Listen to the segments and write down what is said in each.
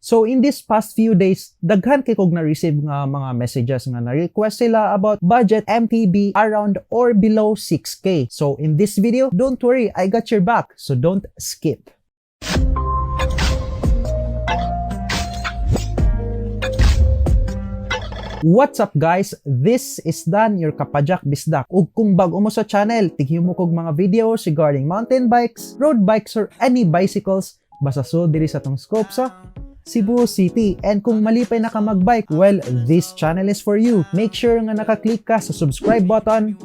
So in this past few days, daghan kay kog na-receive nga mga messages nga na-request sila about budget MTB around or below 6K. So in this video, don't worry, I got your back. So don't skip. What's up, guys? This is Dan, your Kapadyak Bisdak. Ug kung bag-o mo sa channel, tighimo kog mga videos regarding mountain bikes, road bikes, or any bicycles, basta sulod diri sa atong scope sa Cebu City. And kung malipay na ka magbike, well, this channel is for you. Make sure nga naka-click ka sa subscribe button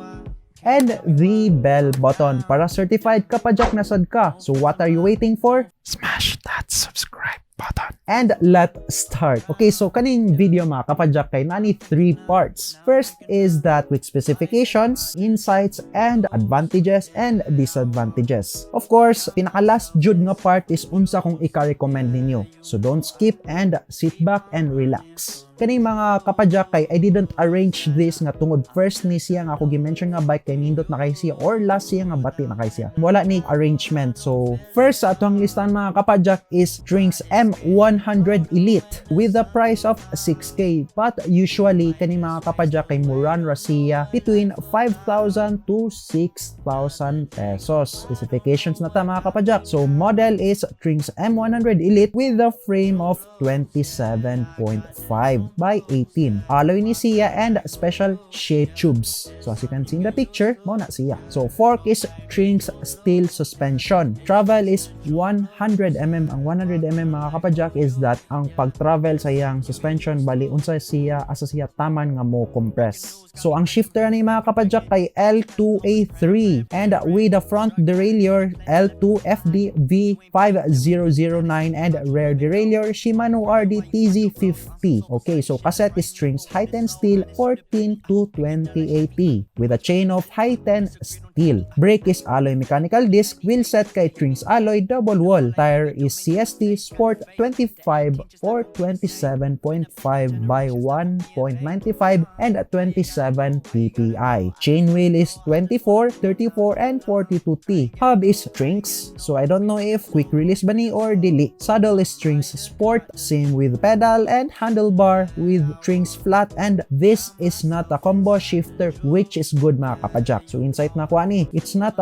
and the bell button para certified kapadyak na sad ka. So what are you waiting for? Smash that subscribe button. And let's start. Okay, so kaning video, mga kapadyak, kay naa ni three parts. First is that with specifications, insights, and advantages and disadvantages. Of course, pinaka last jud nga part is unsa kung ika-recommend ninyo. So don't skip and sit back and relax. Kaning mga kapadyak kay I didn't arrange this nga tungod first ni siya nga ako gi-mention nga bike kay nindot na kay siya or last siya nga bati na kay siya. Wala ni arrangement. So first sa atong listahan, mga kapadyak, is Trinx M100 Elite with the price of 6K. But usually kani, mga kapadyak, kay mo-run ra siya between 5,000 to 6,000 pesos. Specifications na ta, mga kapadyak. So model is Trinx M100 Elite with a frame of 27.5 by 18. Alloy ni siya and special shape tubes. So as you can see in the picture, mao na siya. So fork is Trinx steel suspension. Travel is 100 mm. Ang 100 mm, mga kapadyak, is that ang pag-travel sa iyang suspension, bali unsa siya, asa siya taman nga mo compress. So ang shifter ni, mga kapadyak, kay L2A3 and with the front derailleur L2FD V5009 and rear derailleur Shimano RD TZ50. Okay, so cassette is Trinx High 10 steel 14 to 2080 with a chain of High 10 steel. Brake is alloy mechanical disc, wheel set kay Trinx alloy double wall. Tire is CST Sport 25 or 27.5 by 1.95 and 27 PPI. Chain wheel is 24, 34, and 42T. Hub is Trinx, so I don't know if quick release ba ni or dili. Saddle is Trinx Sport, same with pedal and handlebar with Trinx flat, and this is not a combo shifter, which is good, mga kapadyak. So insight na ko ani, it's not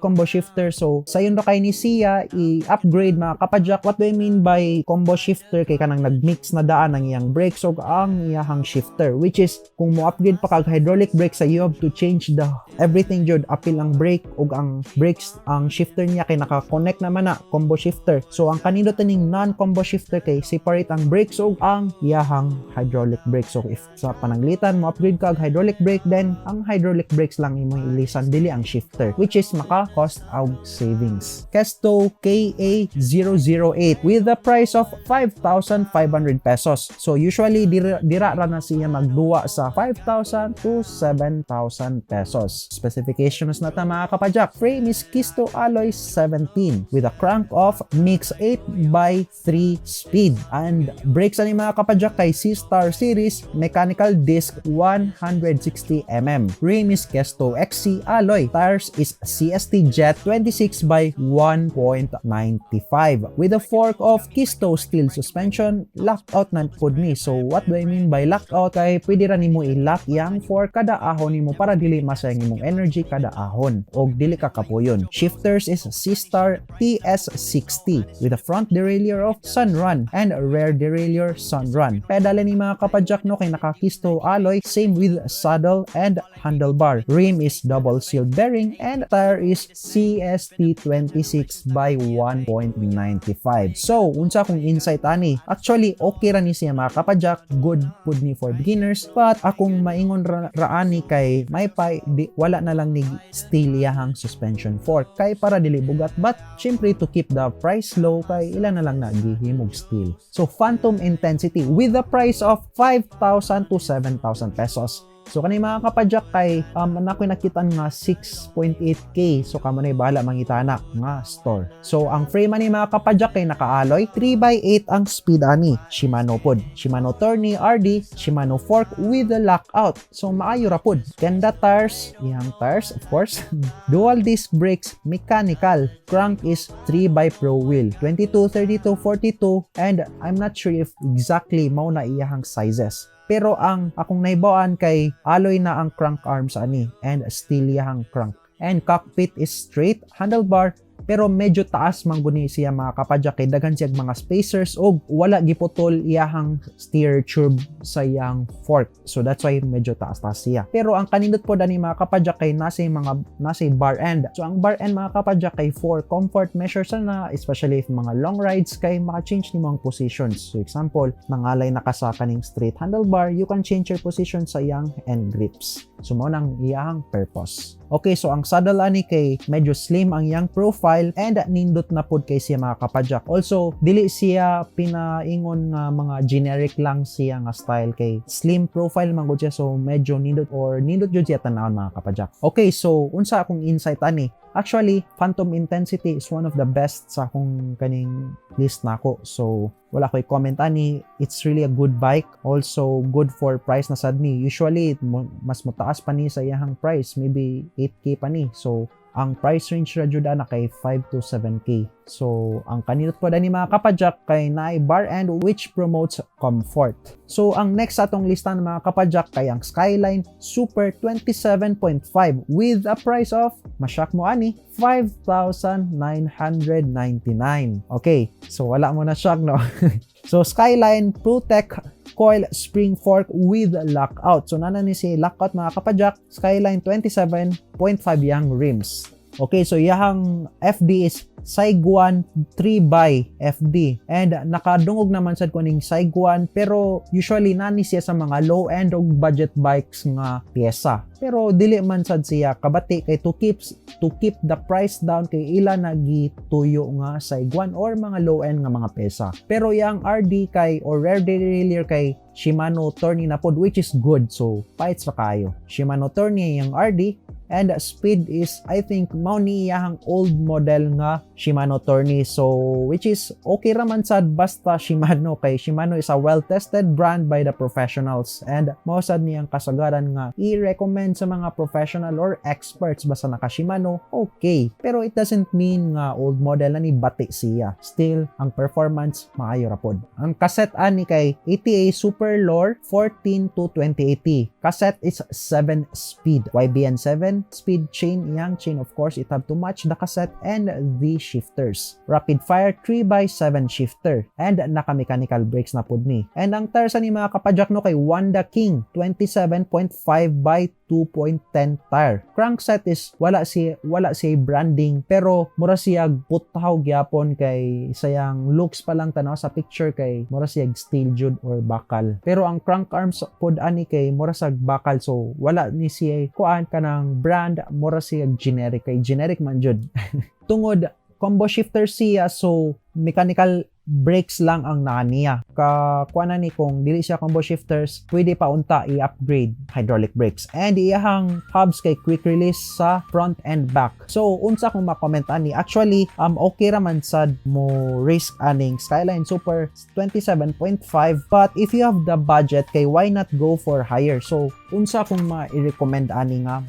combo shifter, so sayon ra kay ni siya i-upgrade, mga kapadyak. What do I mean by combo shifter? Kay kanang nagmix na daan ang iyang brakes ug ang iyahang shifter, which is kung mo upgrade pa kag hydraulic brakes, you have to change the everything jud, apil ang brake ug ang brakes, ang shifter niya kay naka-connect naman na combo shifter. So ang kanindot ning non-combo shifter kay separate ang brakes ug ang iyahang hydraulic brakes. So if sa pananglitan mo upgrade ka og hydraulic brake, then ang hydraulic brakes lang imo ilisan, dili ang shifter, which is maka cost og savings. Kesto KA008 with the price of 5,500 pesos. So usually dira ra na siya magduwa sa 5,000 to 7,000 pesos. Specifications na ta, mga kapadyak. Frame is Kesto Alloy 17 with a crank of mix 8 by 3 speed. And brakes ani, mga kapadyak, kay C-Star Series mechanical disc 160 mm. Rim is Kesto XC alloy. Tires is CST Jet 26 by 1.95 with a fork of Kesto steel suspension. Lockout na pud ni. So what do I mean by lockout? Kay pwede ra nimo i-lock yang fork kada ahon nimo para dili masayang imong energy kada ahon og dili ka kapuyon. Shifters is C-Star TS60 with a front derailleur of Sunrun and a rear derailleur Sunrun. Pedal ni, mga kapadyak, no, kay naka-Kesto alloy, same with saddle and handlebar. Rim is double sealed bearing and tire is CST 26 by 1.95. So, unsa akong insight ani? Actually, okay ra ni siya, mga kapadyak, good pud ni for beginners, but akong maingon ra ani kay may pa di, wala na lang ni steel iyahang suspension fork kay para dili bugat, but syempre to keep the price low kay ila na lang nagihimog steel. So Phantom Intensity with the price of 5,000 to 7,000 pesos. So kani, mga kapadyak, kay naa ko'y nakita nga 6.8K. So kamo na bahala mangita na nga store. So ang frame ani, mga kapadyak, kay naka-alloy, 3x8 ang speed ani. Shimano pod. Shimano Tourney RD, Shimano fork with the lockout. So maayo ra pod. Kenda tires, iyang tires, of course. Dual disc brakes, mechanical. Crank is 3 by Pro wheel. 22, 32, 42, and I'm not sure if exactly mao na iyahang sizes. Pero ang akong nahibaw-an kay alloy na ang crank arms ani and steel iyahang crank. And cockpit is straight handlebar, pero medyo taas man guni siya, mga kapadyak, kay daghan siya mga spacers og wala giputol iyahang steer tube sa iyang fork. So that's why medyo taas-taas siya. Pero ang kanindot pod ani, mga kapadyak, kay nasa bar end. So ang bar end, mga kapadyak, kay for comfort measures na, especially if mga long rides, kay maka-change nimo ang positions. So example, nangalay na ka sa kaning straight handlebar, you can change your position sa iyang end grips. So mao nang iyang purpose. Okay, so ang saddle ani kay medyo slim ang iyang profile and nindot na pod kay siya, mga kapadyak. Also, dili siya pinaingon nga mga generic lang siya nga style kay slim profile man gud siya, so medyo nindot or nindot jud siya tan-awon, mga kapadyak. Okay, so unsa akong insight ani? Actually, Phantom Intensity is one of the best sa akong kaning list nako. So, wala ko'y comment ani. It's really a good bike. Also, good for price na sad ni. Usually, mas mutaas pa ni sa iyahang price. Maybe 8K pa ni. So, ang price range ra jud ana kay 5 to 7K. So, ang kanindot pod ani, mga kapadyak, kay naay bar end which promotes comfort. So, ang next sa atong lista ng mga kapadyak kay ang Skyline Super 27.5 with a price of, ma-shock mo ani, 5,999. Okay, so wala mo na shock, no? So, Skyline ProTech coil spring fork with lockout. So, naa na ni si lockout, mga kapadyak. Skyline 27.5 yang rims. Okay, so iyahang FD is Saiguan 3 by FD. And nakadungog naman sad ko ning Saiguan, pero usually nani siya sa mga low end og budget bikes nga pyesa. Pero dili man sad siya kabati kay to keep the price down kay ila nagituyo nga Saiguan or mga low end nga mga pyesa. Pero yang RD kay or rear derailleur kay Shimano Tourney na pod, which is good. So fights pa kayo. Shimano Tourney yung RD and speed is, I think, mao ni iyahang old model nga Shimano Tourney, so which is okay ra man sad basta Shimano, kay Shimano is a well-tested brand by the professionals and mao sad niyang kasagaran nga i-recommend sa mga professional or experts. Basta naka Shimano, okay, pero it doesn't mean nga old model na ni bati siya. Still, ang performance maayo ra pod. Ang cassette ani kay ATA Super Lore 14 to 2080. Cassette is 7 speed, YBN 7 speed chain iyang chain. Of course, it have to match the cassette and the shifters. Rapid fire 3x7 shifter and naka-mechanical brakes na pud ni. And ang tires ni, mga kapadyak, no, kay Wanda King 27.5 by 2.10 tire. Crankset is wala si branding, pero mura siya putaw gyapon kay sayang looks pa lang tanaw sa picture kay mura siya steel jud or bakal. Pero ang crank arms pod ani kay mura sa bakal, so wala ni siya kuan kanang brand, mura siya generic kay generic man jud. Tungod combo shifter siya, so mechanical brakes lang ang naa niya. Ka kuan na ni, kung dili siya combo shifters, pwede pa unta i-upgrade hydraulic brakes. And iyahang hubs kay quick release sa front and back. So unsa kung ma-comment ani? Actually, okay ra man sad mo risk aning Skyline Super 27.5, but if you have the budget kay why not go for higher? So unsa kung ma-recommend ani nga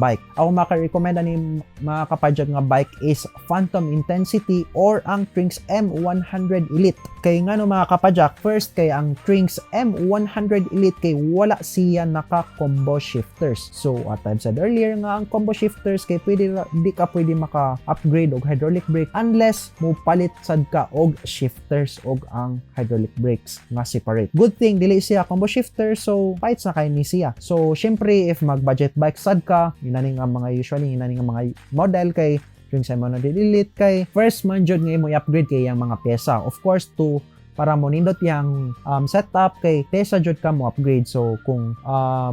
bike? Ako maka-recommend ani, mga kapadyak, nga bike is Phantom Intensity or ang Trinx M100 Elite. Kay ngano, mga kapadyak? First, kay ang Trinx M100 Elite kay wala siya naka-combo shifters. So, at I've said earlier nga ang combo shifters kay pwede di ka pwede maka-upgrade og hydraulic brake unless mo palit sad ka og shifters og ang hydraulic brakes nga separate. Good thing dili siya combo shifter, so fights na kay ni siya. So, syempre, if mag-budget bike sad ka, inani nga mga usually inani nga mga model kay yung sa M100 Elite kay first man jud nga imo i-upgrade kay ang mga pyesa. Of course, to Para mo nindot yang setup kay pesa jud ka mo upgrade. So kung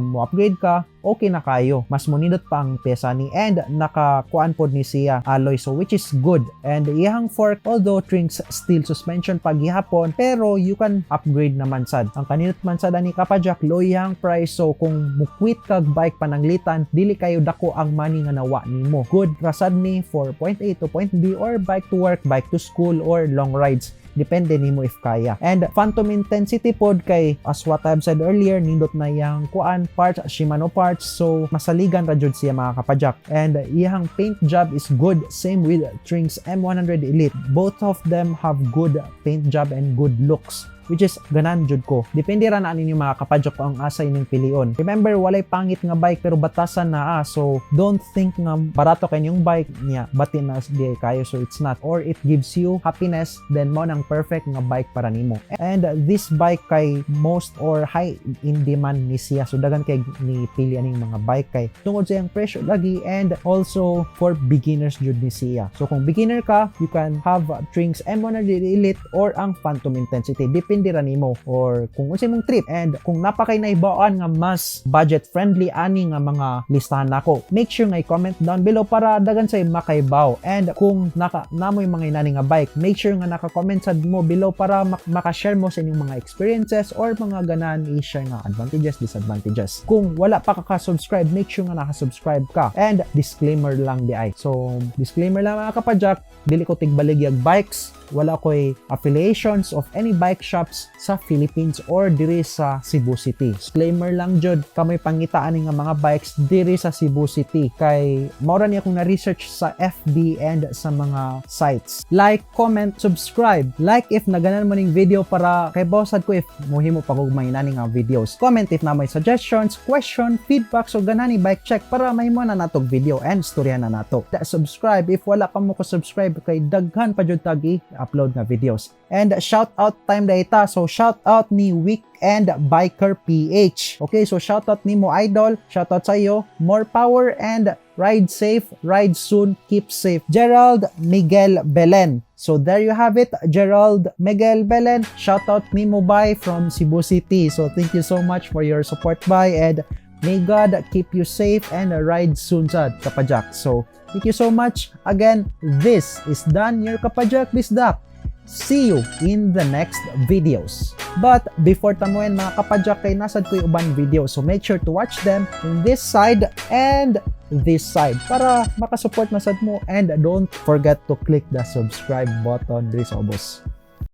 mo upgrade ka, okay na kayo. Mas monindot pa ang pesa ni and nakakuan pod ni siya alloy, so which is good. And iyang fork, although Trinx steel suspension paghihapon, pero you can upgrade naman sad. Ang kanindot man sad ani, kapajak, low iyang price, so kung mukwit kag bike pananglitan, dili kayo dako ang money nga nawa nimo. Good rasad ni for point A to point B or bike to work, bike to school or long rides, depende nimo if kaya. And Phantom Intensity pod kay, as what I've said earlier, nindot na iyang kuan parts, Shimano parts, so masaligan ra jud siya, mga kapajak. And iyang paint job is good, same with Trinx M100 Elite. Both of them have good paint job and good looks, which is ganan jud ko. Depende ra na ninyo, mga kapadjok, kung ang asa inyong pilion. Remember, walay pangit nga bike pero batasan na ah. So don't think nga barato kay inyong bike niya, bati na di kayo, so it's not. Or it gives you happiness, then mo nang perfect nga bike para nimo. And this bike kay most or high in demand ni siya. So dagan kay ni pili aning mga bike kay tungod sa iyang presyo lagi and also for beginners jud ni siya. So kung beginner ka, you can have Trinx M100 Elite or ang Phantom Intensity. Depende ra nimo or kung unsay mong trip. And kung naa pa kay nahibaw-an nga mas budget friendly ani nga mga listahan nako, make sure nga i-comment down below para dagan say makaibaw. And kung naka namoy mga inani nga bike, make sure nga naka-comment sad mo below para maka-share mo sa inyong mga experiences or mga ganahan i-share nga advantages, disadvantages. Kung wala pa ka ka-subscribe, make sure nga naka-subscribe ka. And disclaimer lang di ay. So, disclaimer lang, mga kapadjak, dili ko tigbaligyag bikes, wala ko'y affiliations of any bike shops sa Philippines or diri sa Cebu City. Disclaimer lang jud, kamoy pangitaan nga mga bikes diri sa Cebu City kay mao ra ni akong na-research sa FB and sa mga sites. Like, comment, subscribe. Like if naganan mo ning video para kay bosad ko if mohimo pa kog may nani nga videos. Comment if na may suggestions, question, feedback, so ganani bike check para mahimo na natog video and storya na nato. Subscribe if wala pa mo ko subscribe kay daghan pa jud tag upload nga videos. And shout out time data. So shout out ni Weekend Biker PH. Okay, so shout out nimo, idol. Shout out sa iyo. More power and ride safe, ride soon, keep safe. Gerald Miguel Belen. So there you have it, Gerald Miguel Belen. Shout out nimo bye from Cebu City. So thank you so much for your support bye and may God keep you safe and ride soon sad, kapajak. So thank you so much. Again, this is Dan, your kapajak bisdak. See you in the next videos. But before ta mo-end, mga kapadyak, kay naa sad ko'y uban video. So make sure to watch them in this side and this side para makasupport na sad mo and don't forget to click the subscribe button diri sa ubos.